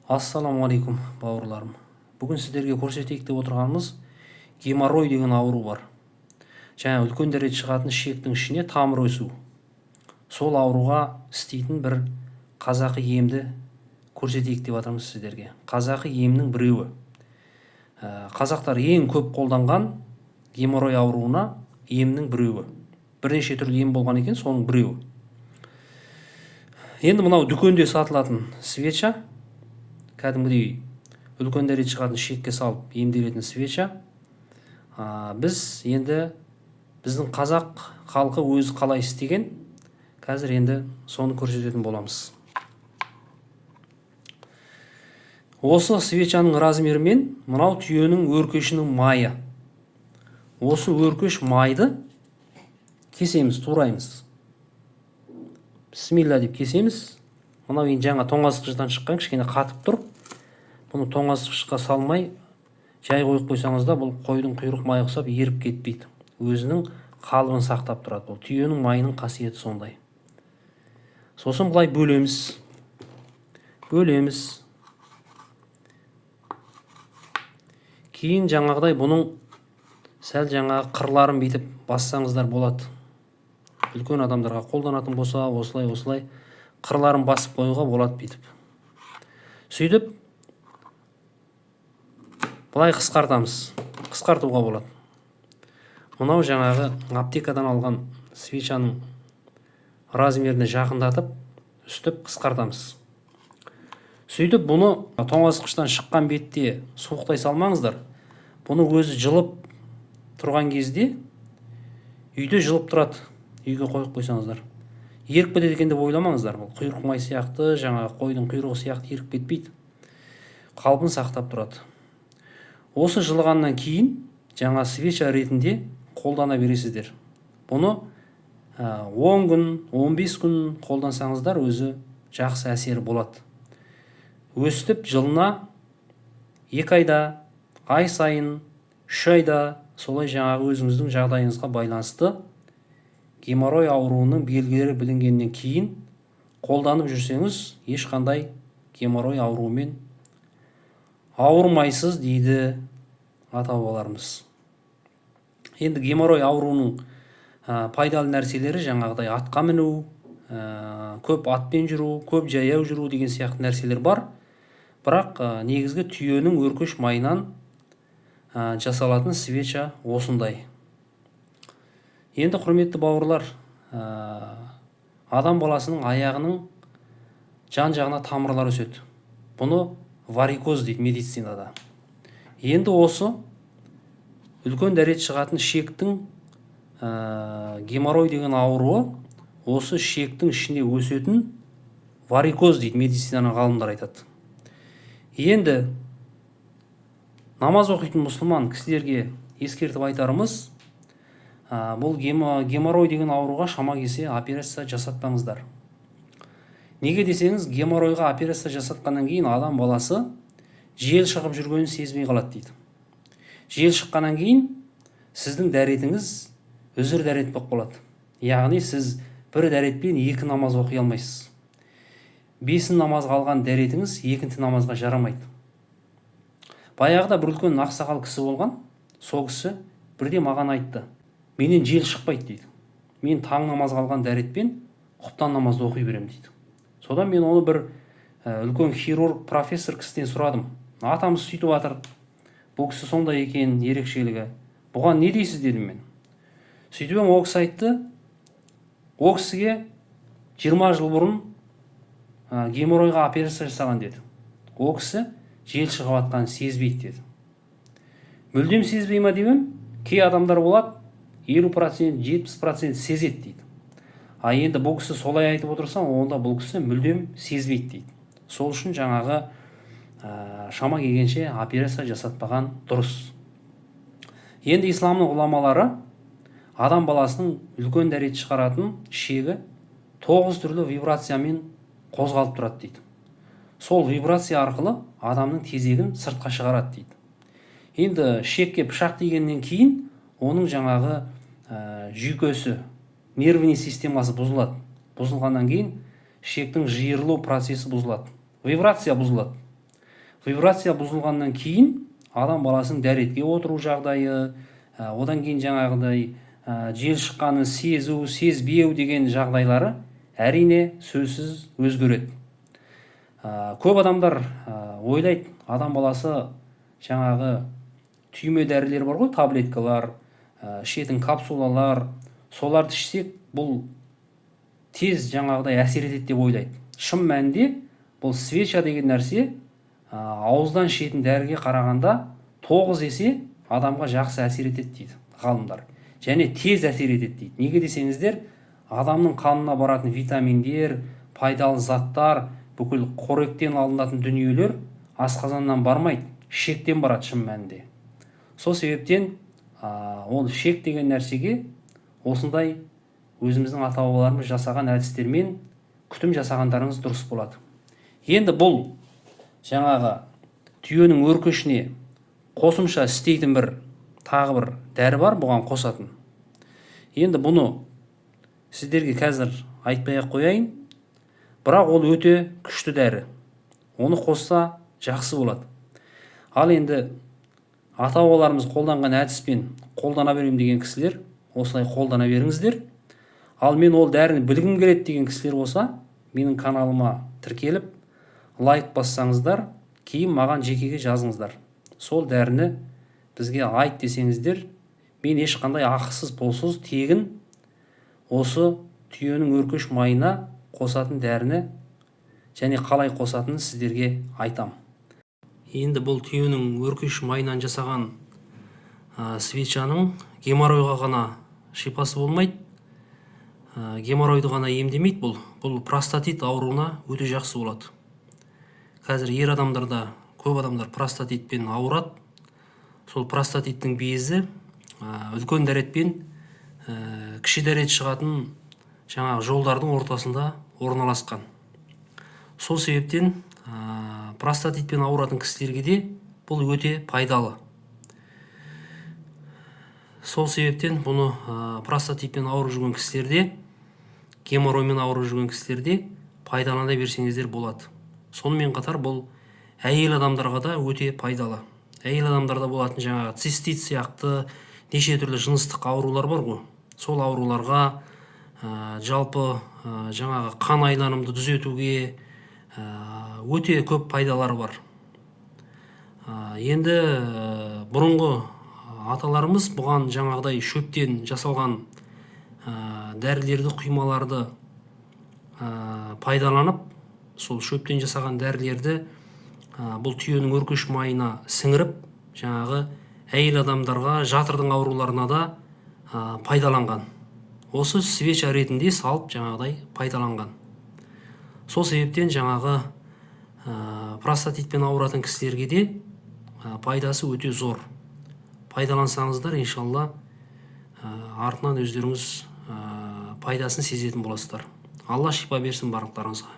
Ассалаумағалейкум, бауырларым. Бүгін сіздерге көрсетейік деп отырғанымыз геморрой деген ауру бар. Жаңа үлкен дәрет шығатын ішектің ішіне тамыр өсу. Сол ауруға істейтін бір қазақы емді көрсетейік деп жатырмыз сіздерге. Қазақы емнің біреуі. Қазақтар ең көп қолданған геморрой ауруына емнің біреуі. Бірнеше түрлі ем болған екен, соның біреуі. Енді мынау дүкенде сатылатын свеча, кәдімгідей үлкен дәрет шығатын шекке салып емделетін свеча. Біз енді біздің қазақ халқы өзі қалай істеген, қазір енді соны көрсететін боламыз. Осы свечаның размерімен мынау түйенің өркешінің майы. Осы өркеш майды кесеміз, тураймыз. Бісмилла деп кесеміз. Мынау енді жаңа тоңазытқыштан шыққан, кішкене қатып тұр. Бұны тоңазытқышқа салмай жай қойып қойсаңыз да, бұл қойдың құйрық майы ұқсап еріп кетпейді. Өзінің қалыбын сақтап тұрады. Бұл түйенің майының қасиеті сондай. Сосын былай бөлеміз. Бөлеміз. Кейін жаңағыдай бұның сәл жаңағы қырларын бүйтіп бассаңыздар болады. Үлкен адамдарға қолданатын болса, осылай қырларын басып қоюға болады бүйтіп. Сөйтіп былай қысқартамыз. Қысқартуға болады. Мынау жаңағы аптекадан алған свечаның размеріне жақындатып, үстіп қысқартамыз. Сөйтіп бұны тоңазытқыштан шыққан бетте суықтай салмаңыздар. Бұны өзі жылып тұрған кезде үйде жылып тұрады. Үйге қойып қойсаңыздар. Еріп кетеді екен деп ойламаңыздар. Бұл құйрық май сияқты, жаңағы қойдың құйрығы сияқты еріп кетпейді. Қалпын сақтап тұрады. Осы жылығаннан кейін жаңа свеча ретінде қолдана бересіздер. Бұны 10 күн, 15 күн қолдансаңыздар өзі жақсы әсері болады. Өстіп жылына 2 айда, ай сайын, 3 айда солай жаңағы өзіңіздің жағдайыңызға байланысты геморрой ауруының белгілері білінгеннен кейін қолданып жүрсеңіз, ешқандай геморрой ауруымен ауырмайсыз дейді ата-бабаларымыз. Енді геморрой ауруының пайдалы нәрселері жаңағыдай атқа міну, көп атпен жүру, көп жаяу жүру деген сияқты нәрселер бар. Бірақ негізгі түйенің өркеш майынан жасалатын свеча осындай. Енді құрметті бауырлар, адам баласының аяғының жан-жағына тамырлар өседі. Бұны варикоз дейді медицинада. Енді осы үлкен дәрет шығатын шектің геморрой деген ауруы осы шектің ішінде өсетін варикоз дейді медицинаның ғалымдары айтады. Енді намаз оқитын мұсылман кісілерге ескертіп айтарымыз, бұл геморрой деген ауруға шама келсе операция жасатпаңыздар. Неге десеңіз, геморройға операция жасатқаннан кейін адам баласы жел шығып жүргенін сезбей қалады дейді. Жел шыққаннан кейін сіздің дәретіңіз үзір дәрет болып қалады. Яғни сіз бір дәретпен екі намаз оқи алмайсыз. 5 намазға алған дәретіңіз екінші намазға жарамайды. Баяғыда бір үлкен ақсақал кісі болған, сол кісі бірде маған айтты: менен жел шықпайды дейді. Мен таң намазға алған дәретпен құптан намазды оқи беремін дейді. Содан мен оны бір үлкен хирург профессор кісіден сұрадым. Атамыз сөйтіп жатыр, бұл кісі сондай екен ерекшелігі, бұған не дейсіз дедім мен. Сөйтіп едім, ол кісі айтты, ол кісіге 20 жыл бұрын геморройға операция жасаған деді. Ол кісі жел шығып жатқанын сезбейді деді. Мүлдем сезбей ма деп едім, кей адамдар болады 50%, 70% сезеді дейді. А енді бұл кісі солай айтып отырса, онда бұл кісі мүлдем сезбейді дейді. Сол үшін жаңағы шама келгенше операция жасатпаған дұрыс. Енді исламның ғұламалары адам баласының үлкен дәрет шығаратын шегі 9 түрлі вибрациямен қозғалып тұрады дейді. Сол вибрация арқылы адамның тезегін сыртқа шығарады дейді. Енді шекке пышақ тигеннен кейін оның жаңағы жүйкесі, нервный системасы бұзылады. Бұзылғаннан кейін шектің жиырылу процесі бұзылады, вибрация бұзылады. Вибрация бұзылғаннан кейін адам баласының дәретке отыру жағдайы, одан кейін жаңағыдай жел шыққанын сезу, сезбеу деген жағдайлары әрине сөзсіз өзгереді. Көп адамдар ойлайды, адам баласы жаңағы түйме дәрілер бар ғой, таблеткалар, ішетін капсулалар, соларды ішсек, бұл тез жаңағыдай әсер етеді деп ойлайды. Шын мәнінде бұл свеча деген нәрсе ауыздан ішетін дәріге қарағанда 9 есе адамға жақсы әсер етеді дейді ғалымдар, және тез әсер етеді дейді. Неге десеңіздер, адамның қанына баратын витаминдер, пайдалы заттар, бүкіл қоректен алынатын дүниелер асқазаннан бармайды, ішектен барады шын мәнінде. Сол себептен ол ішек деген нәрсеге осындай өзіміздің ата бабаларымыз жасаған әдістермен күтім жасағандарыңыз дұрыс болады. Енді бұл жаңағы түйенің өркешіне қосымша істейтін бір тағы бір дәрі бар бұған қосатын. Енді бұны сіздерге қазір айтпай ақ қояйын, бірақ ол өте күшті дәрі, оны қосса жақсы болады. Ал енді ата бабаларымыз қолданған әдіспен қолдана беремін деген кісілер осылай қолдана беріңіздер. Ал мен ол дәріні білгім келеді деген кісілер болса, менің каналыма тіркеліп, лайк бассаңыздар, кейін маған жекеге жазыңыздар, сол дәріні бізге айт десеңіздер, мен ешқандай ақысыз, пұлсыз, тегін осы түйенің өркеш майына қосатын дәріні және қалай қосатынын сіздерге айтам. Енді бұл түйенің өркеш майынан жасаған свечаның геморройға ғана шипасы болмайды, геморройды ғана емдемейді. Бұл простатит ауруына өте жақсы болады. Қазір ер адамдарда, көп адамдар простатитпен ауырады. Сол простатиттің безі үлкен дәретпен кіші дәрет шығатын жаңағы жолдардың ортасында орналасқан. Сол себептен простатитпен ауыратын кісілерге де бұл өте пайдалы. Сол себептен бұны простатитпен ауырып жүрген кісілерде, геморроймен ауырып жүрген кісілерде пайдалана берсеңіздер болады. Сонымен қатар бұл әйел адамдарға да өте пайдалы. Әйел адамдарда болатын жаңағы цистит сияқты неше түрлі жыныстық аурулар бар ғой, сол ауруларға, жалпы жаңағы қан айланымды түзетуге өте көп пайдалары бар. Енді бұрынғы аталарымыз бұған жаңағыдай шөптен жасалған дәрілерді, құймаларды пайдаланып, сол шөптен жасаған дәрілерді бұл түйенің өркеш майына сіңіріп, жаңағы әйел адамдарға жатырдың ауруларына да пайдаланған. Осы свеча ретінде салып, жаңағыдай пайдаланған. Сол себептен жаңағы простатитпен ауыратын кісілерге де пайдасы өте зор. Пайдалансаңыздар, иншалла, артынан өздеріңіз пайдасын сезетін боласыздар. Алла шипа берсін барлықтарыңызға.